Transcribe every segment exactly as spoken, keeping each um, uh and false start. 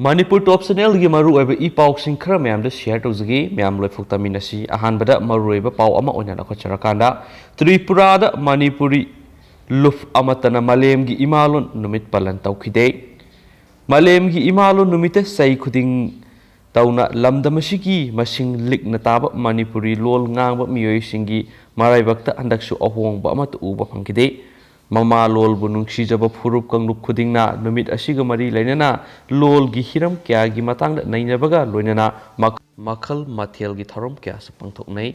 ꯃꯅꯤꯄꯨꯔ ꯇꯣꯞ ꯆꯦꯅꯦꯜꯒꯤ ꯃꯔꯨꯑꯣꯏꯕ ꯏ ꯄꯥꯎꯁꯤꯡ ꯈꯔ ꯃꯌꯥꯝꯗ ꯁꯤꯌꯔ ꯇꯧꯖꯒꯦ꯫ ꯃꯌꯥꯝ ꯂꯣꯏꯐꯥꯎ ꯇꯥꯃꯤꯟꯅꯁꯤ꯫ ꯑꯍꯥꯟꯕꯗ ꯃꯔꯨꯑꯣꯏꯕ ꯄꯥꯎ ꯑꯃ ꯑꯣꯏꯅ ꯂꯧꯈꯠꯆꯔꯀꯥꯟꯗ, ꯇ꯭ꯔꯤꯄꯨꯔꯥꯗ ꯃꯅꯤꯄꯨꯔꯤ ꯂꯨꯞ ꯑꯃꯠꯇꯅ ꯃꯥꯂꯦꯝꯒꯤ ꯏꯃꯥꯂꯣꯟ ꯅꯨꯃꯤꯠ ꯄꯥꯂꯟ ꯇꯧꯈꯤꯗꯦ꯫ ꯃꯥꯂꯦꯝꯒꯤ ꯏꯃꯥꯂꯣꯟ ꯅꯨꯃꯤꯠꯇ ꯆꯍꯤ ꯈꯨꯗꯤꯡ ꯇꯧꯅ ꯂꯝꯗꯝ ꯑꯁꯤꯒꯤ ꯃꯁꯤꯡ ꯂꯤꯛꯅ ꯇꯥꯕ ꯃꯅꯤꯄꯨꯔꯤ ꯂꯣꯜ ꯉꯥꯡꯕ ꯃꯤꯑꯣꯏꯁꯤꯡꯒꯤ ꯃꯔꯥꯏꯕꯛꯇ ꯍꯟꯗꯛꯁꯨ ꯑꯍꯣꯡꯕ ꯑꯃꯠꯇ ꯎꯕ ꯐꯪꯈꯤꯗꯦ꯫ ꯃꯃꯥ ꯂꯣꯜꯕꯨ ꯅꯨꯡꯁꯤꯖꯕ ꯐꯨꯔꯨꯞ ꯀꯥꯡꯂꯨꯞ ꯈꯨꯗꯤꯡꯅ ꯅꯨꯃꯤꯠ ꯑꯁꯤꯒ ꯃꯔꯤ ꯂꯩꯅꯅ ꯂꯣꯜꯒꯤ ꯍꯤꯔꯝ ꯀꯌꯥꯒꯤ ꯃꯇꯥꯡꯗ ꯅꯩꯅꯕꯒ ꯂꯣꯏꯅꯅ ꯃꯈ-, ꯃꯈꯜ ꯃꯊꯦꯜꯒꯤ ꯊꯧꯔꯝ ꯀꯌꯥꯁꯨ ꯄꯥꯡꯊꯣꯛꯅꯩ꯫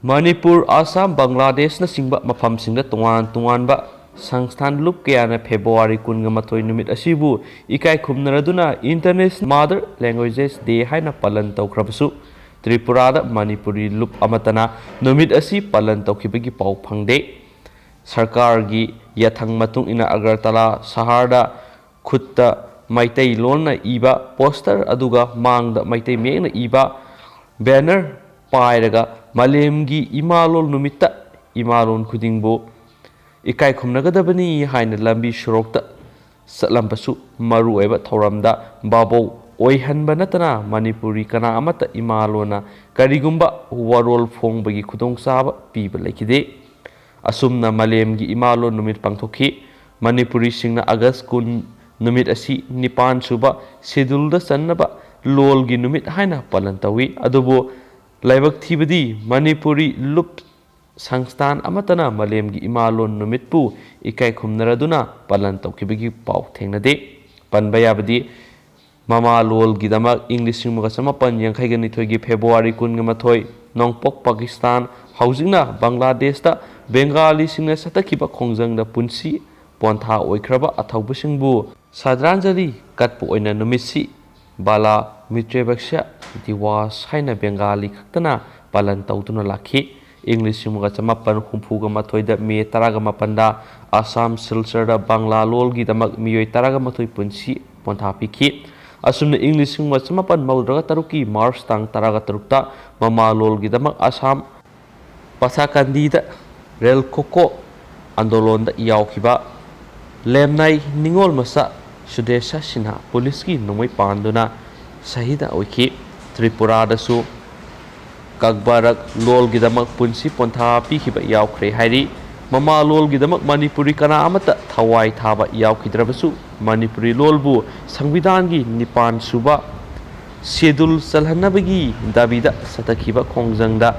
ꯃꯅꯤꯄꯨꯔ, ꯑꯁꯥꯝ, ꯕꯪꯒ꯭ꯂꯥꯗꯦꯁꯅꯆꯤꯡꯕ ꯃꯐꯝꯁꯤꯡꯗ ꯇꯣꯉꯥꯟ ꯇꯣꯉꯥꯟꯕ ꯁꯪꯁꯊꯥꯟ ꯂꯨꯞ ꯀꯌꯥꯅ ꯐꯦꯕ꯭ꯔꯨꯋꯥꯔꯤ ꯀꯨꯟꯒ ꯃꯥꯊꯣꯏ ꯅꯨꯃꯤꯠ ꯑꯁꯤꯕꯨ ꯏꯀꯥꯏ ꯈꯨꯝꯅꯔꯗꯨꯅ International Mother Languages Day ꯍꯥꯏꯅ ꯄꯥꯂꯟ ꯇꯧꯈ꯭ꯔꯕꯁꯨ, ꯇ꯭ꯔꯤꯄꯨꯔꯥꯗ ꯃꯅꯤꯄꯨꯔꯤ ꯂꯨꯞ ꯑꯃꯠꯇꯅ ꯅꯨꯃꯤꯠ ꯑꯁꯤ ꯄꯥꯂꯟ ꯇꯧꯈꯤꯕꯒꯤ ꯄꯥꯎ ꯐꯪꯗꯦ꯫ ꯁꯔꯀꯥꯔꯒꯤ ꯌꯥꯊꯪ ꯃꯇꯨꯡ ꯏꯟꯅ ꯑꯒꯔꯇꯂꯥ ꯁꯍꯔꯗ ꯈꯨꯠꯇ ꯃꯩꯇꯩꯂꯣꯟꯅ ꯏꯕ ꯄꯣꯁꯇꯔ ꯑꯗꯨꯒ ꯃꯥꯡꯗ ꯃꯩꯇꯩ ꯃꯌꯦꯛꯅ ꯏꯕ ꯕꯦꯅꯔ ꯄꯥꯏꯔꯒ ꯃꯥꯂꯦꯝꯒꯤ ꯏꯃꯥꯂꯣꯟ ꯅꯨꯃꯤꯠꯇ ꯏꯃꯥꯂꯣꯟ ꯈꯨꯗꯤꯡꯕꯨ ꯏꯀꯥꯏ ꯈꯨꯝꯅꯒꯗꯕꯅꯤ ꯍꯥꯏꯅ ꯂꯝꯕꯤ ꯁꯣꯔꯣꯛꯇ ꯆꯠꯂꯝꯕꯁꯨ, ꯃꯔꯨꯑꯣꯏꯕ ꯊꯧꯔꯝꯗ ꯚꯥꯕꯣꯛ ꯑꯣꯏꯍꯟꯕ ꯅꯠꯇꯅ ꯃꯅꯤꯄꯨꯔꯤ ꯀꯅꯥ ꯑꯃꯠꯇ ꯏꯃꯥꯂꯣꯟꯅ ꯀꯔꯤꯒꯨꯝꯕ ꯋꯥꯔꯣꯜ ꯐꯣꯡꯕꯒꯤ ꯈꯨꯗꯣꯡꯆꯥꯕ ꯄꯤꯕ ꯂꯩꯈꯤꯗꯦ꯫ ꯑꯁꯨꯝꯅ ꯃꯥꯂꯦꯝꯒꯤ ꯏꯃꯥꯂꯣꯟ ꯅꯨꯃꯤꯠ ꯄꯥꯡꯊꯣꯛꯈꯤ꯫ ꯃꯅꯤꯄꯨꯔꯤꯁꯤꯡꯅ ꯑꯥꯒꯁ ꯀꯨꯟ ꯅꯨꯃꯤꯠ ꯑꯁꯤ ꯅꯤꯄꯥꯟ ꯁꯨꯕ ꯁꯦꯗꯨꯜꯗ ꯆꯟꯅꯕ ꯂꯣꯜꯒꯤ ꯅꯨꯃꯤꯠ ꯍꯥꯏꯅ ꯄꯥꯂꯟ ꯇꯧꯏ꯫ ꯑꯗꯨꯕꯨ ꯂꯥꯏꯕꯛ ꯊꯤꯕꯗꯤ ꯃꯅꯤꯄꯨꯔꯤ ꯂꯨꯞ ꯁꯪꯁꯊꯥꯟ ꯑꯃꯠꯇꯅ ꯃꯥꯂꯦꯝꯒꯤ ꯏꯃꯥꯂꯣꯟ ꯅꯨꯃꯤꯠꯄꯨ ꯏꯀꯥꯏ ꯈꯨꯝꯅꯔꯗꯨꯅ ꯄꯥꯂꯟ ꯇꯧꯈꯤꯕꯒꯤ ꯄꯥꯎ ꯊꯦꯡꯅꯗꯦ꯫ ꯄꯟꯕ ꯌꯥꯕꯗꯤ, ꯃꯃꯥ ꯂꯣꯜꯒꯤꯗꯃꯛ ꯏꯪ ꯂꯤꯁꯤꯡ ꯑꯃꯒ ꯆꯃꯥꯄꯟ ꯌꯥꯡꯈꯩꯒ ꯅꯤꯊꯣꯏꯒꯤ ꯐꯦꯕ꯭ꯔꯨꯋꯥꯔꯤ ꯀꯨꯟꯒ ꯃꯥꯊꯣꯏ ꯅꯣꯡꯄꯣꯛ ꯄꯥꯀꯤꯁꯇꯥꯟ, ꯍꯧꯖꯤꯛꯅ ꯕꯪꯒ꯭ꯂꯥꯗꯦꯁꯇ, ꯕꯦꯡꯒꯥꯂꯤꯁꯤꯡꯅ ꯆꯠꯊꯈꯤꯕ ꯈꯣꯡꯖꯪꯗ ꯄꯨꯟꯁꯤ ꯄꯣꯟꯊꯥ ꯑꯣꯏꯈ꯭ꯔꯕ ꯑꯊꯧꯕꯁꯤꯡꯕꯨ ꯁ꯭ꯔꯗꯥꯟꯖꯂꯤ ꯀꯠꯄ ꯑꯣꯏꯅ ꯅꯨꯃꯤꯠꯁꯤ ꯕꯥꯂꯥ ꯃꯤꯇ꯭ꯔꯦꯕꯛꯁ꯭ꯌ ꯗꯤꯋꯥꯁ ꯍꯥꯏꯅ ꯕꯦꯡꯒꯥꯂꯤ ꯈꯛꯇꯅ ꯄꯥꯂꯟ ꯇꯧꯗꯨꯅ ꯂꯥꯛꯈꯤ꯫ ꯏꯪ ꯂꯤꯁꯤꯡ ꯑꯃꯒ ꯆꯃꯥꯄꯟ ꯍꯨꯝꯐꯨꯒ ꯃꯥꯊꯣꯏꯗ ꯃꯦ ꯇꯔꯥꯒ ꯃꯥꯄꯟꯗ ꯑꯁꯥꯝ ꯁꯤꯜꯆꯔꯗ ꯕꯪꯒ꯭ꯂꯥ ꯂꯣꯜꯒꯤꯗꯃꯛ ꯃꯤꯑꯣꯏ ꯇꯔꯥꯒ ꯃꯥꯊꯣꯏ ꯄꯨꯟꯁꯤ ꯄꯣꯟꯊꯥ ꯄꯤꯈꯤ꯫ ꯑꯁꯨꯝꯅ ꯏꯪ ꯂꯤꯁꯤꯡ ꯑꯃꯒ ꯆꯃꯥꯄꯟ ꯃꯧꯗ꯭ꯔꯥꯒ ꯇꯔꯨꯛꯀꯤ ꯃꯥꯔꯆ ꯇꯥꯡ ꯇꯔꯥꯒ ꯇꯔꯨꯛꯇ ꯃꯃꯥ ꯂꯣꯜꯒꯤꯗꯃꯛ ꯑꯁꯥꯝ ꯄꯊꯥꯀꯥꯟꯗꯤꯗ ꯔꯦꯜ ꯈꯣꯀꯣ ꯑꯟꯗꯣꯂꯣꯟꯗ ꯌꯥꯎꯈꯤꯕ ꯂꯦꯝꯅꯥꯏ ꯅꯤꯉꯣꯜ ꯃꯆꯥ ꯁꯨꯗꯦꯁꯥ ꯁꯤꯟꯍꯥ ꯄꯨꯂꯤꯁꯀꯤ ꯅꯣꯡꯃꯩ ꯄꯥꯟꯗꯨꯅ ꯁꯍꯤꯗ ꯑꯣꯏꯈꯤ꯫ ꯇ꯭ꯔꯤꯄꯨꯔꯥꯗꯁꯨ ꯀꯛꯕꯔꯛ ꯂꯣꯜꯒꯤꯗꯃꯛ ꯄꯨꯟꯁꯤ ꯄꯣꯟꯊꯥ ꯄꯤꯈꯤꯕ ꯌꯥꯎꯈ꯭ꯔꯦ ꯍꯥꯏꯔꯤ꯫ ꯃꯃꯥ ꯂꯣꯜꯒꯤꯗꯃꯛ ꯃꯅꯤꯄꯨꯔꯤ ꯀꯅꯥ ꯑꯃꯠꯇ ꯊꯋꯥꯏ ꯊꯥꯕ ꯌꯥꯎꯈꯤꯗ꯭ꯔꯕꯁꯨ, ꯃꯅꯤꯄꯨꯔꯤ ꯂꯣꯜꯕꯨ ꯁꯪꯕꯤꯙꯥꯟꯒꯤ ꯅꯤꯄꯥꯟ ꯁꯨꯕ ꯁꯦꯗꯨꯜ ꯆꯜꯍꯟꯅꯕꯒꯤ ꯗꯥꯕꯤꯗ ꯁꯊꯛꯈꯤꯕ ꯈꯣꯡꯖꯪꯗ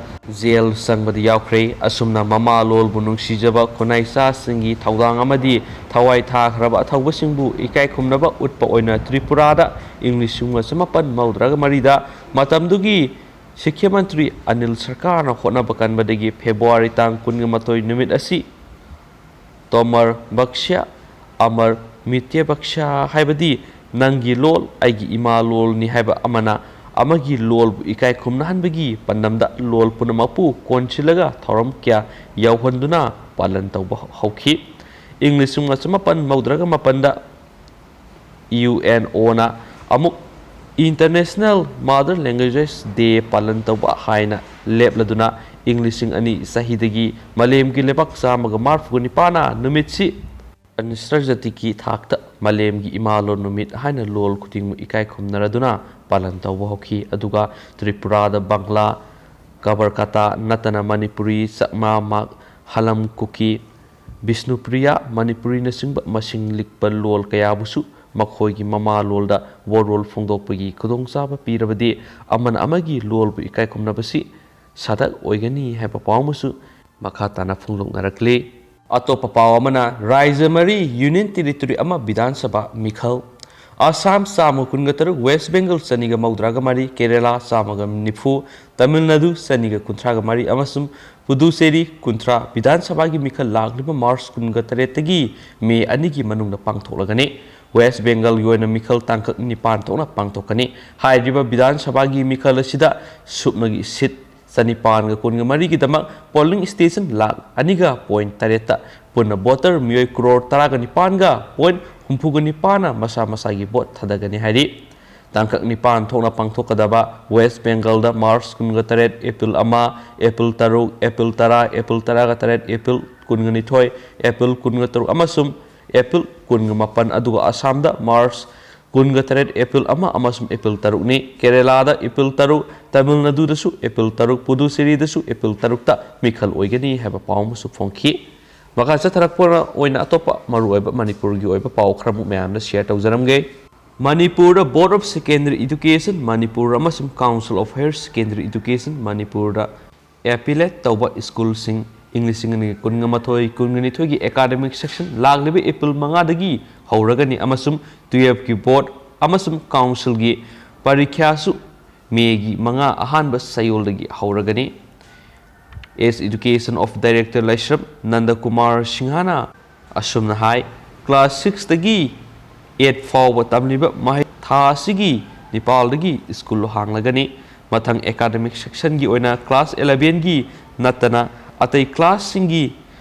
ꯖꯦꯜ ꯆꯪꯕꯗ ꯌꯥꯎꯈ꯭ꯔꯦ꯫ ꯑꯁꯨꯝꯅ ꯃꯃꯥ ꯂꯣꯜꯕꯨ ꯅꯨꯡꯁꯤꯖꯕ ꯈꯨꯟꯅꯥꯏꯆꯥꯁꯤꯡꯒꯤ ꯊꯧꯗꯥꯡ ꯑꯃꯗꯤ ꯊꯋꯥꯏ ꯊꯥꯈ꯭ꯔꯕ ꯑꯊꯧꯕꯁꯤꯡꯕꯨ ꯏꯀꯥꯏ ꯈꯨꯝꯅꯕ ꯎꯠꯄ ꯑꯣꯏꯅ ꯇ꯭ꯔꯤꯄꯨꯔꯥꯗ ꯏꯪ ꯂꯤꯁꯤꯡ ꯑꯃ ꯆꯃꯥꯄꯟ ꯃꯧꯗ꯭ꯔꯥꯒ ꯃꯔꯤꯗ ꯃꯇꯝꯗꯨꯒꯤ ꯁꯤꯈ꯭ꯌ ꯃꯟꯇ꯭ꯔꯤ ꯑꯅꯤꯜ ꯁꯔꯀꯥꯔꯅ ꯍꯣꯠꯅꯕ ꯀꯟꯕꯗꯒꯤ ꯐꯦꯕ꯭ꯔꯨꯋꯥꯔꯤ ꯇꯥꯡ ꯀꯨꯟꯒ ꯃꯥꯊꯣꯏ ꯅꯨꯃꯤꯠ ꯑꯁꯤ ꯇꯣꯃꯔ ꯕꯛꯁ꯭ꯌ ꯑꯃꯔ ꯃꯤꯇ꯭ꯌ ꯕꯛꯁ꯭ꯌ ꯍꯥꯏꯕꯗꯤ ꯅꯪꯒꯤ ꯂꯣꯜ ꯑꯩꯒꯤ ꯏꯃꯥ ꯂꯣꯜꯅꯤ ꯍꯥꯏꯕ ꯑꯃꯅ ꯑꯃꯒꯤ ꯂꯣꯜꯕꯨ ꯏꯀꯥꯏ ꯈꯨꯝꯅꯍꯟꯕꯒꯤ ꯄꯥꯟꯗꯝꯗ ꯂꯣꯜ ꯄꯨꯝꯅꯃꯛꯄꯨ ꯀꯣꯟꯁꯤꯜꯂꯒ ꯊꯧꯔꯝ ꯀꯌꯥ ꯌꯥꯎꯍꯟꯗꯨꯅ ꯄꯥꯂꯟ ꯇꯧꯕ ꯍꯧꯈꯤ꯫ ꯏꯪ ꯂꯤꯁꯤꯡ ꯑꯃ ꯆꯃꯥꯄꯟ ꯃꯧꯗ꯭ꯔꯥꯒ ꯃꯥꯄꯟꯗ ꯌꯨ ꯑꯦꯟ ꯑꯣꯅ ꯑꯃꯨꯛ International Mother Languages Day ꯄꯥꯂꯟ ꯇꯧꯕ ꯍꯥꯏꯅ ꯂꯦꯞꯂꯗꯨꯅ ꯏꯪ ꯂꯤꯁꯤꯡ ꯑꯅꯤ ꯆꯍꯤꯗꯒꯤ ꯃꯥꯂꯦꯝꯒꯤ ꯂꯩꯕꯥꯛ ꯆꯥꯝꯃꯒ ꯃꯔꯤꯐꯨ ꯅꯤꯄꯥꯟꯅ ꯅꯨꯃꯤꯠꯁꯤ ꯑꯟꯇꯔꯖꯥꯇꯤꯀꯤ ꯊꯥꯛꯇ ꯃꯥꯂꯦꯝꯒꯤ ꯏꯃꯥ ꯂꯣꯟ ꯅꯨꯃꯤꯠ ꯍꯥꯏꯅ ꯂꯣꯜ ꯈꯨꯗꯤꯡꯃꯛ ꯏꯀꯥꯏ ꯈꯨꯝꯅꯔꯗꯨꯅ ꯄꯥꯂꯟ ꯇꯧꯕ ꯍꯧꯈꯤ꯫ ꯑꯗꯨꯒ ꯇ꯭ꯔꯤꯄꯨꯔꯥꯗ ꯕꯪꯒ꯭ꯂꯥ, ꯀꯕꯔꯀꯥꯇꯥ ꯅꯠꯇꯅ ꯃꯅꯤꯄꯨꯔꯤ, ꯆꯛꯃꯥ, ꯃꯥꯛ, ꯍꯂꯝ, ꯀꯨꯀꯤ, ꯕꯤꯁꯅꯨꯄ꯭ꯔꯤꯌꯥ, ꯃꯅꯤꯄꯨꯔꯤꯅꯆꯤꯡꯕ ꯃꯁꯤꯡ ꯂꯤꯛꯄ ꯂꯣꯜ ꯀꯌꯥꯕꯨꯁꯨ ꯃꯈꯣꯏꯒꯤ ꯃꯃꯥ ꯂꯣꯜꯗ ꯋꯥꯔꯣꯜ ꯐꯣꯡꯗꯣꯛꯄꯒꯤ ꯈꯨꯗꯣꯡꯆꯥꯕ ꯄꯤꯔꯕꯗꯤ ꯑꯃꯅ ꯑꯃꯒꯤ ꯂꯣꯜꯕꯨ ꯏꯀꯥꯏ ꯈꯨꯝꯅꯕꯁꯤ ꯁꯥꯗꯛ ꯑꯣꯏꯒꯅꯤ ꯍꯥꯏꯕ ꯄꯥꯎ ꯑꯃꯁꯨ ꯃꯈꯥ ꯇꯥꯅ ꯐꯣꯡꯗꯣꯛꯅꯔꯛꯂꯤ꯫ ꯑꯇꯣꯞꯄ ꯄꯥꯎ ꯑꯃꯅ, ꯔꯥꯏꯖ꯭ꯌ ꯃꯔꯤ, ꯌꯨꯅꯤꯌꯟ ꯇꯦꯔꯤꯇꯣꯔꯤ ꯑꯃ, ꯕꯤꯙꯥꯟ ꯁꯚꯥ ꯃꯤꯈꯜ꯫ ꯑꯁꯥꯝ ꯆꯥꯝꯃ ꯀꯨꯟꯒ ꯇꯔꯨꯛ, ꯋꯦꯁ ꯕꯦꯡꯒꯜ ꯆꯅꯤꯒ ꯃꯧꯗ꯭ꯔꯥꯒ ꯃꯔꯤ, ꯀꯦꯔꯦꯂꯥ ꯆꯥꯝꯃꯒ ꯅꯤꯐꯨ, ꯇꯥꯃꯤꯜ ꯅꯥꯗꯨ ꯆꯅꯤꯒ ꯀꯨꯟꯊ꯭ꯔꯥꯒ ꯃꯔꯤ ꯑꯃꯁꯨꯡ ꯄꯨꯗꯨꯆꯦꯔꯤ ꯀꯨꯟꯊ꯭ꯔꯥ ꯕꯤꯙꯥꯟ ꯁꯚꯥꯒꯤ ꯃꯤꯈꯜ ꯂꯥꯛꯂꯤꯕ ꯃꯥꯔꯆ ꯀꯨꯟꯒ ꯇꯔꯦꯠꯇꯒꯤ ꯃꯦ ꯑꯅꯤꯒꯤ ꯃꯅꯨꯡꯗ ꯄꯥꯡꯊꯣꯛꯂꯒꯅꯤ꯫ ꯋꯦꯁ ꯕꯦꯡꯒꯜꯒꯤ ꯑꯣꯏꯅ ꯃꯤꯈꯜ ꯇꯥꯡꯀꯛ ꯅꯤꯄꯥꯟ ꯊꯣꯛꯅ ꯄꯥꯡꯊꯣꯛꯀꯅꯤ꯫ ꯍꯥꯏꯔꯤꯕ ꯕꯤꯙꯥꯟ ꯁꯚꯥꯒꯤ ꯃꯤꯈꯜ ꯑꯁꯤꯗ ꯁꯨꯞꯅꯒꯤ ꯁꯤꯠ ꯆꯅꯤꯄꯥꯟꯒ ꯀꯨꯟꯒ ꯃꯔꯤꯒꯤꯗꯃꯛ ꯄꯣꯂꯤꯡ ꯁ꯭ꯇꯦꯁꯟ ꯂꯥꯛ ꯑꯅꯤꯒ ꯄꯣꯏꯟ ꯇꯔꯦꯠꯇ ꯄꯨꯟꯅ ꯚꯣꯇꯔ ꯃꯤꯑꯣꯏ ꯀ꯭ꯔꯣꯔ ꯇꯔꯥꯒ ꯅꯤꯄꯥꯟꯒ ꯄꯣꯏꯟ ꯍꯨꯝꯐꯨꯒ ꯅꯤꯄꯥꯟꯅ ꯃꯁꯥ ꯃꯁꯥꯒꯤ ꯚꯣꯠ ꯊꯥꯗꯒꯅꯤ ꯍꯥꯏꯔꯤ꯫ ꯇꯥꯡꯀꯛ ꯅꯤꯄꯥꯟ ꯊꯣꯛꯅ ꯄꯥꯡꯊꯣꯛꯀꯗꯕ ꯋꯦꯁ ꯕꯦꯡꯒꯜꯗ ꯃꯥꯔꯆ ꯀꯨꯟꯒ ꯇꯔꯦꯠ, ꯑꯦꯄ꯭ꯔꯤꯜ ꯑꯃ, ꯑꯦꯄ꯭ꯔꯤꯜ ꯇꯔꯨꯛ, ꯑꯦꯄ꯭ꯔꯤꯜ ꯇꯔꯥ, ꯑꯦꯄ꯭ꯔꯤꯜ ꯇꯔꯥꯒ ꯇꯔꯦꯠ, ꯑꯦꯄ꯭ꯔꯤꯜ ꯀꯨꯟꯒ ꯅꯤꯊꯣꯏ, ꯑꯦꯄ꯭ꯔꯤꯜ ꯀꯨꯟꯒ ꯇꯔꯨꯛ ꯑꯃꯁꯨꯡ ꯑꯦꯄ꯭ꯔꯤꯜ ꯀꯨꯟꯒ ꯃꯥꯄꯟ, ꯑꯗꯨꯒ ꯑꯁꯥꯝꯗ ꯃꯥꯔꯆ ꯀꯨꯟꯒ ꯇꯔꯦꯠ, ꯑꯦꯄ꯭ꯔꯤꯜ ꯑꯃ ꯑꯃꯁꯨꯡ ꯑꯦꯄ꯭ꯔꯤꯜ ꯇꯔꯨꯛꯅꯤ꯫ ꯀꯦꯔꯦꯂꯥꯗ ꯑꯦꯄ꯭ꯔꯤꯜ ꯇꯔꯨꯛ, ꯇꯥꯃꯤꯜ ꯅꯥꯗꯨꯗꯁꯨ ꯑꯦꯄ꯭ꯔꯤꯜ ꯇꯔꯨꯛ, ꯄꯨꯗꯨꯆꯦꯔꯤꯗꯁꯨ ꯑꯦꯄ꯭ꯔꯤꯜ ꯇꯔꯨꯛꯇ ꯃꯤꯈꯜ ꯑꯣꯏꯒꯅꯤ ꯍꯥꯏꯕ ꯄꯥꯎ ꯑꯃꯁꯨ ꯐꯣꯡꯈꯤ꯫ ꯃꯈꯥ ꯆꯠꯊꯔꯛꯄ ꯑꯣꯏꯅ ꯑꯇꯣꯞꯄ ꯃꯔꯨꯑꯣꯏꯕ ꯃꯅꯤꯄꯨꯔꯒꯤ ꯑꯣꯏꯕ ꯄꯥꯎ ꯈꯔꯃꯨꯛ ꯃꯌꯥꯝꯅ share ꯇꯧꯖꯔꯝꯒꯦ꯫ ꯃꯅꯤꯄꯨꯔꯗ Board of Secondary Education Manipur ꯑꯃꯁꯨꯡ Council of Higher Secondary Education ꯃꯅꯤꯄꯨꯔꯗ affiliate ꯇꯧꯕ ꯁ꯭ꯀꯨꯜꯁꯤꯡ ꯏꯪ ꯂꯤꯁꯤꯡ ꯑꯅꯤ ꯀꯨꯟꯒ ꯃꯥꯊꯣꯏ ꯀꯨꯟꯒ ꯅꯤꯊꯣꯏꯒꯤ academic session ꯂꯥꯛꯂꯤꯕ ꯑꯦꯄ꯭ꯔꯤꯜ ꯃꯉꯥꯗꯒꯤ ꯍꯧꯔꯒꯅꯤ ꯑꯃꯁꯨꯡ twelveꯀꯤ board ꯑꯃꯁꯨꯡ councilꯒꯤ ꯄꯔꯤꯈ꯭ꯌꯥꯁꯨ ꯃꯦꯒꯤ ꯃꯉꯥ ꯑꯍꯥꯟꯕ ꯆꯌꯣꯜꯗꯒꯤ ꯍꯧꯔꯒꯅꯤ꯫ ꯑꯦꯁ Education of Director ꯂꯥꯏꯁ꯭ꯔꯝ ꯅꯟꯗꯀꯨꯃꯥꯔ ꯁꯤꯡꯍꯅ ꯑꯁꯨꯝꯅ ꯍꯥꯏ, class sixꯇꯒꯤ eight ꯐꯥꯎꯕ ꯇꯝꯂꯤꯕ ꯃꯍꯩ ꯊꯥ ꯑꯁꯤꯒꯤ ꯅꯤꯄꯥꯜꯗꯒꯤ ꯁ꯭ꯀꯨꯜ ꯍꯥꯡꯂꯒꯅꯤ꯫ ꯃꯊꯪ academic sectionꯒꯤ ꯑꯣꯏꯅ class elevenꯒꯤ ꯅꯠꯇꯅ ꯑꯇꯩ classꯁꯤꯡꯒꯤ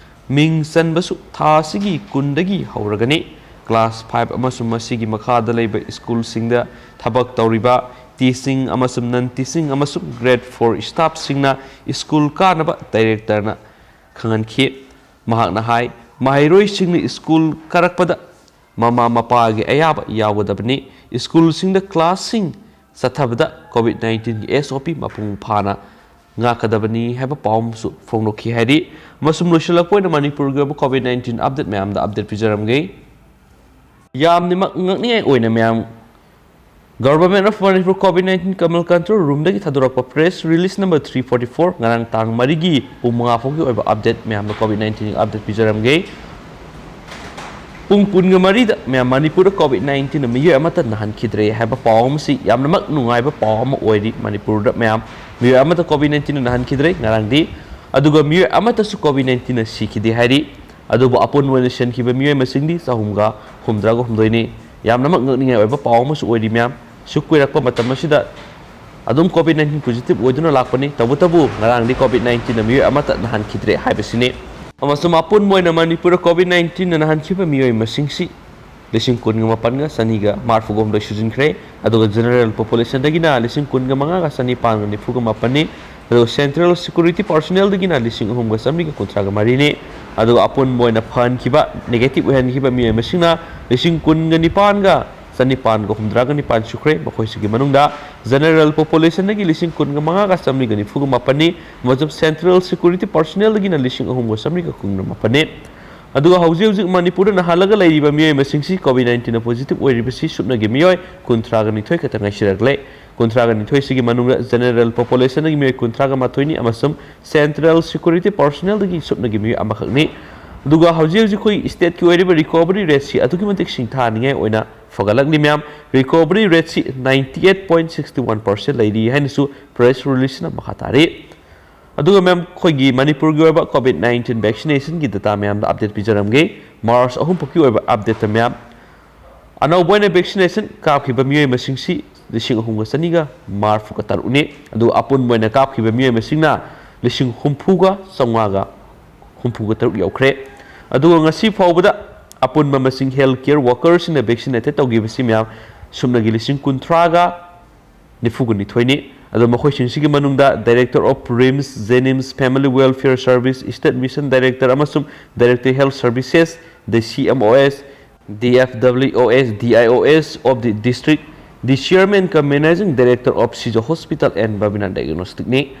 ꯃꯤꯡ ꯆꯟꯕꯁꯨ ꯊꯥ ꯑꯁꯤꯒꯤ ꯀꯨꯟꯗꯒꯤ ꯍꯧꯔꯒꯅꯤ꯫ Class five ꯑꯃꯁꯨꯡ ꯃꯁꯤꯒꯤ ꯃꯈꯥꯗ ꯂꯩꯕ ꯁ꯭ꯀꯨꯜꯁꯤꯡꯗ ꯊꯕꯛ ꯇꯧꯔꯤꯕ teaching ꯑꯃꯁꯨꯡ non teaching ꯑꯃꯁꯨꯡ grade four staffꯁꯤꯡꯅ ꯁ꯭ꯀꯨꯜ ꯀꯥꯅꯕ directorꯅ ꯈꯪꯍꯟꯈꯤ꯫ ꯃꯍꯥꯛꯅ ꯍꯥꯏ, ꯃꯍꯩꯔꯣꯏꯁꯤꯡꯅ ꯁ꯭ꯀꯨꯜ ꯀꯥꯔꯛꯄꯗ ꯃꯃꯥ ꯃꯄꯥꯒꯤ ꯑꯌꯥꯕ ꯌꯥꯎꯒꯗꯕꯅꯤ꯫ ꯁ꯭ꯀꯨꯜꯁꯤꯡꯗ classꯁꯤꯡ ꯆꯠꯊꯕꯗ COVID nineteenꯒꯤ SOP ꯃꯄꯨꯡ ꯐꯥꯅ ꯉꯥꯛꯀꯗꯕꯅꯤ ꯍꯥꯏꯕ ꯄꯥꯎ ꯑꯃꯁꯨ ꯐꯣꯡꯗꯣꯛꯈꯤ ꯍꯥꯏꯔꯤ꯫ ꯑꯃꯁꯨꯡ ꯂꯣꯏꯁꯤꯜꯂꯛꯄ ꯑꯣꯏꯅ ꯃꯅꯤꯄꯨꯔꯒꯤ ꯑꯣꯏꯕ COVID nineteen update ꯃꯌꯥꯝꯗ update ꯄꯤꯖꯔꯝꯒꯦ꯫ ꯌꯥꯝꯅꯃꯛ ꯉꯛꯅꯤꯡꯉꯥꯏ ꯑꯣꯏꯅ ꯃꯌꯥꯝ, Government of Manipur COVID nineteen Kamal Control Roomꯗꯒꯤ ꯊꯥꯗꯣꯔꯛꯄ press release number three forty four ꯉꯔꯥꯡ ꯇꯥꯡ ꯃꯔꯤꯒꯤ ꯄꯨꯡ ꯃꯉꯥ ꯐꯥꯎꯒꯤ ꯑꯣꯏꯕ update ꯃꯌꯥꯝꯗ COVID nineteenꯒꯤ update ꯄꯤꯖꯔꯝꯒꯦ꯫ ꯄꯨꯡ ꯀꯨꯟꯒ ꯃꯔꯤꯗ ꯃꯌꯥꯝ ꯃꯅꯤꯄꯨꯔꯗ COVID nineteenꯅ ꯃꯤꯑꯣꯏ ꯑꯃꯠꯇ ꯅꯥꯍꯟꯈꯤꯗ꯭ꯔꯦ ꯍꯥꯏꯕ ꯄꯥꯎ ꯑꯃꯁꯤ ꯌꯥꯝꯅꯃꯛ ꯅꯨꯡꯉꯥꯏꯕ ꯄꯥꯎ ꯑꯃ ꯑꯣꯏꯔꯤ꯫ ꯃꯅꯤꯄꯨꯔꯗ ꯃꯌꯥꯝ ꯃꯤꯑꯣꯏ ꯑꯃꯠꯇ COVID nineteenꯅ ꯅꯥꯍꯟꯈꯤꯗ꯭ꯔꯦ ꯉꯔꯥꯡꯗꯤ, ꯑꯗꯨꯒ ꯃꯤꯑꯣꯏ ꯑꯃꯠꯇꯁꯨ COVID nineteenꯅ ꯁꯤꯈꯤꯗꯦ ꯍꯥꯏꯔꯤ꯫ ꯑꯗꯨꯕꯨ ꯑꯄꯨꯟꯕ ꯑꯣꯏꯅ ꯁꯤꯈꯤꯕ ꯃꯤꯑꯣꯏ ꯃꯁꯤꯡꯗꯤ ꯆꯍꯨꯝꯒ ꯍꯨꯝꯗ꯭ꯔꯥꯒ ꯍꯨꯝꯗꯣꯏꯅꯤ꯫ ꯌꯥꯝꯅꯃꯛ ꯉꯛꯅꯤꯡꯉꯥꯏ ꯑꯣꯏꯕ ꯄꯥꯎ ꯑꯃꯁꯨ ꯑꯣꯏꯔꯤ ꯃꯌꯥꯝ꯫ ꯁꯨꯛ ꯀꯨꯏꯔꯛꯄ ꯃꯇꯝ ꯑꯁꯤꯗ ꯑꯗꯨꯝ COVID nineteen positive ꯑꯣꯏꯗꯨꯅ ꯂꯥꯛꯄꯅꯤ꯫ ꯇꯧꯕꯇꯕꯨ ꯉꯔꯥꯡꯗꯤ COVID nineteenꯅ ꯃꯤꯑꯣꯏ ꯑꯃꯠꯇ ꯅꯥꯍꯟꯈꯤꯗ꯭ꯔꯦ ꯍꯥꯏꯕꯁꯤꯅꯤ꯫ ꯑꯃꯁꯨꯡ ꯑꯄꯨꯟꯕ ꯑꯣꯏꯅ ꯃꯅꯤꯄꯨꯔꯗ COVID nineteenꯅ ꯅꯥꯍꯟꯈꯤꯕ ꯃꯤꯑꯣꯏ ꯃꯁꯤꯡꯁꯤ ꯂꯤꯁꯤꯡ ꯀꯨꯟꯒ ꯃꯥꯄꯟꯒ ꯆꯅꯤꯒ ꯃꯔꯤꯐꯨꯒ ꯍꯨꯝꯗꯣꯏ ꯁꯨꯖꯤꯟꯈ꯭ꯔꯦ꯫ ꯑꯗꯨꯒ general populationꯗꯒꯤꯅ ꯂꯤꯁꯤꯡ ꯀꯨꯟꯒ ꯃꯉꯥꯒ ꯆꯅꯤꯄꯥꯟꯒ ꯅꯤꯐꯨꯒ ꯃꯥꯄꯟꯅꯤ꯫ ꯑꯗꯨꯒ central security personnelꯗꯒꯤꯅ ꯂꯤꯁꯤꯡ ꯑꯍꯨꯝꯒ ꯆꯥꯃꯔꯤꯒ ꯀꯨꯟꯊ꯭ꯔꯥꯒ ꯃꯔꯤꯅꯤ꯫ ꯑꯗꯨꯒ ꯑꯄꯨꯟꯕ ꯑꯣꯏꯅ ꯐꯍꯟꯈꯤꯕ, negative ꯑꯣꯏꯍꯟꯈꯤꯕ ꯃꯤꯑꯣꯏ ꯃꯁꯤꯡꯅ ꯂꯤꯁꯤꯡ ꯀꯨꯟꯒ ꯅꯤꯄꯥꯟꯒ ꯆꯅꯤꯄꯥꯟꯒ ꯍꯨꯝꯗ꯭ꯔꯥꯒ ꯅꯤꯄꯥꯟ ꯁꯨꯈ꯭ꯔꯦ꯫ ꯃꯈꯣꯏꯁꯤꯒꯤ ꯃꯅꯨꯡꯗ general populationꯗꯒꯤ ꯂꯤꯁꯤꯡ ꯀꯨꯟꯒ ꯃꯉꯥꯒ ꯆꯥꯃꯔꯤꯒ ꯅꯤꯐꯨꯒ ꯃꯥꯄꯟꯅꯤ, ꯑꯃꯁꯨꯡ central security personnelꯗꯒꯤꯅ ꯂꯤꯁꯤꯡ ꯑꯍꯨꯝꯒ ꯆꯥꯃꯔꯤꯒ ꯀꯨꯟꯒ ꯃꯥꯄꯟꯅꯤ꯫ ꯑꯗꯨꯒ ꯍꯧꯖꯤꯛ ꯍꯧꯖꯤꯛ ꯃꯅꯤꯄꯨꯔꯗ ꯅꯥꯍꯜꯂꯒ ꯂꯩꯔꯤꯕ ꯃꯤꯑꯣꯏ ꯃꯁꯤꯡꯁꯤ COVID nineteenꯗ positive ꯑꯣꯏꯔꯤꯕꯁꯤ ꯁꯨꯞꯅꯒꯤ ꯃꯤꯑꯣꯏ ꯀꯨꯟꯊ꯭ꯔꯥꯒ ꯅꯤꯊꯣꯏ ꯈꯛꯇ ꯉꯥꯏꯁꯤꯜꯂꯛꯂꯦ꯫ ꯀꯨꯟꯊ꯭ꯔꯥꯒ ꯅꯤꯊꯣꯏꯁꯤꯒꯤ ꯃꯅꯨꯡꯗ general populationꯗꯒꯤ ꯃꯤꯑꯣꯏ ꯀꯨꯟꯊ꯭ꯔꯥꯒ ꯃꯥꯊꯣꯏꯅꯤ ꯑꯃꯁꯨꯡ central security personnelꯗꯒꯤ ꯁꯨꯞꯅꯒꯤ ꯃꯤꯑꯣꯏ ꯑꯃꯈꯛꯅꯤ꯫ ꯑꯗꯨꯒ ꯍꯧꯖꯤꯛ ꯍꯧꯖꯤꯛ ꯑꯩꯈꯣꯏ stateꯀꯤ ꯑꯣꯏꯔꯤꯕ recovery rateꯁꯤ ꯑꯗꯨꯛꯀꯤ ꯃꯇꯤꯛ ꯁꯤꯡꯊꯥꯅꯤꯡꯉꯥꯏ ꯑꯣꯏꯅ ꯐꯒꯠꯂꯛꯂꯤ ꯃꯌꯥꯝ꯫ Recovery rateꯁꯤ ninety eight point six one percent ꯂꯩꯔꯤ ꯍꯥꯏꯅꯁꯨ press releaseꯅ ꯃꯈꯥ ꯇꯥꯔꯤ꯫ ꯑꯗꯨꯒ ꯃꯌꯥꯝ, ꯑꯩꯈꯣꯏꯒꯤ ꯃꯅꯤꯄꯨꯔꯒꯤ ꯑꯣꯏꯕ COVID nineteen vaccinationꯒꯤ data ꯃꯌꯥꯝꯗ update ꯄꯤꯖꯔꯝꯒꯦ꯫ March ꯑꯍꯨꯝ ꯐꯥꯎꯕꯒꯤ ꯑꯣꯏꯕ updateꯇ ꯃꯌꯥꯝ, ꯑꯅꯧꯕ ꯑꯣꯏꯅ vaccination ꯀꯥꯞꯈꯤꯕ ꯃꯤꯑꯣꯏ ꯃꯁꯤꯡꯁꯤ ꯂꯤꯁꯤꯡ ꯑꯍꯨꯝꯒ ꯆꯅꯤꯒ ꯃꯔꯤꯐꯨꯒ ꯇꯔꯨꯛꯅꯤ꯫ ꯑꯗꯨꯒ ꯑꯄꯨꯟꯕ ꯑꯣꯏꯅ ꯀꯥꯞꯈꯤꯕ ꯃꯤꯑꯣꯏ ꯃꯁꯤꯡꯅ ꯂꯤꯁꯤꯡ ꯍꯨꯝꯐꯨꯒ ꯆꯥꯝꯃꯉꯥꯒ ꯍꯨꯝꯐꯨꯒ ꯇꯔꯨꯛ ꯌꯧꯈ꯭ꯔꯦ꯫ ꯑꯗꯨꯒ ꯉꯁꯤ ꯐꯥꯎꯕꯗ ꯑꯄꯨꯟꯕ ꯃꯁꯤꯡ health care workerꯁꯤꯡꯅ vaccinated ꯇꯧꯈꯤꯕꯁꯤ ꯃꯌꯥꯝ ꯁꯨꯞꯅꯒꯤ ꯂꯤꯁꯤꯡ ꯀꯨꯟꯊ꯭ꯔꯥꯒ ꯅꯤꯐꯨꯒ ꯅꯤꯊꯣꯏꯅꯤ꯫ ꯑꯗꯣ ꯃꯈꯣꯏꯁꯤꯡꯁꯤꯒꯤ ꯃꯅꯨꯡꯗ Director of RIMS, JNIMS, Family Welfare Service, State Mission Director ꯑꯃꯁꯨꯡ Director Health Services, the CMOS, DFWOS, DIOS of the district, the Chairman cum Managing Director of Shija Hospital and Babina Diagnosticꯅꯤ꯫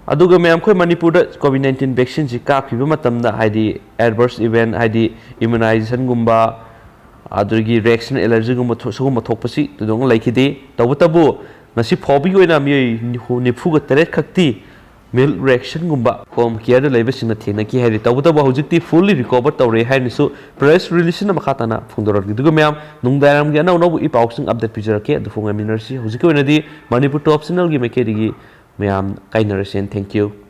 ꯑꯗꯨꯒ ꯃꯌꯥꯝ, ꯑꯩꯈꯣꯏ ꯃꯅꯤꯄꯨꯔꯗ COVID nineteen vaccineꯁꯤ ꯀꯥꯞꯈꯤꯕ ꯃꯇꯝꯗ, ꯍꯥꯏꯗꯤ adverse event, ꯍꯥꯏꯗꯤ immunizationꯒꯨꯝꯕ, ꯑꯗꯨꯗꯒꯤ reaction allergyꯒꯨꯝꯕ ꯊꯣ-, ꯁꯤꯒꯨꯝꯕ ꯊꯣꯛꯄꯁꯤ ꯊꯣꯏꯗꯣꯛꯅ ꯂꯩꯈꯤꯗꯦ꯫ ꯇꯧꯕꯇꯕꯨ ꯉꯁꯤ ꯐꯥꯎꯕꯒꯤ ꯑꯣꯏꯅ ꯃꯤꯑꯣꯏ ꯅꯤꯐꯨ, ꯅꯤꯐꯨꯒ ꯇꯔꯦꯠ ꯈꯛꯇꯤ mild reactionꯒꯨꯝꯕ home careꯗ ꯂꯩꯕꯁꯤꯡꯅ ꯊꯦꯡꯅꯈꯤ ꯍꯥꯏꯔꯤ꯫ ꯇꯧꯕꯇꯕꯨ ꯍꯧꯖꯤꯛꯇꯤ fully recover ꯇꯧꯔꯦ ꯍꯥꯏꯅꯁꯨ press releaseꯅ ꯃꯈꯥ ꯇꯥꯅ ꯐꯣꯡꯗꯣꯔꯛꯂꯤ꯫ ꯑꯗꯨꯒ ꯃꯌꯥꯝ, ꯅꯨꯡꯗꯥꯡꯋꯥꯏꯔꯝꯒꯤ ꯑꯅꯧ ꯑꯅꯧꯕ ꯏ ꯄꯥꯎꯁꯤꯡ update ꯄꯤꯖꯔꯛꯀꯦ꯫ ꯑꯗꯨ ꯐꯥꯎ ꯉꯥꯏꯃꯤꯟꯅꯔꯁꯤ꯫ ꯍꯧꯖꯤꯛꯀꯤ ꯑꯣꯏꯅꯗꯤ Manipur Top Channelꯒꯤ ꯃꯥꯏꯀꯩꯗꯒꯤ ꯃꯌꯥꯝ ꯀꯥꯏꯅꯔꯁꯦꯅ꯫ Thank you꯫